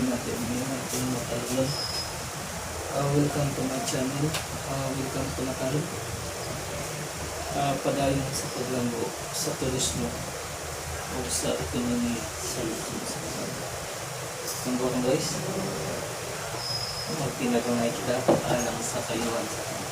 Gawin natin yung ating matalon. Welcome to my channel. Welcome to Matalon. Padayon sa paglambo sa turismo o sa ekonomiya sa Luzon sa Lambo guys. Magpinagamay kita alang sa kayuhan sa tanan.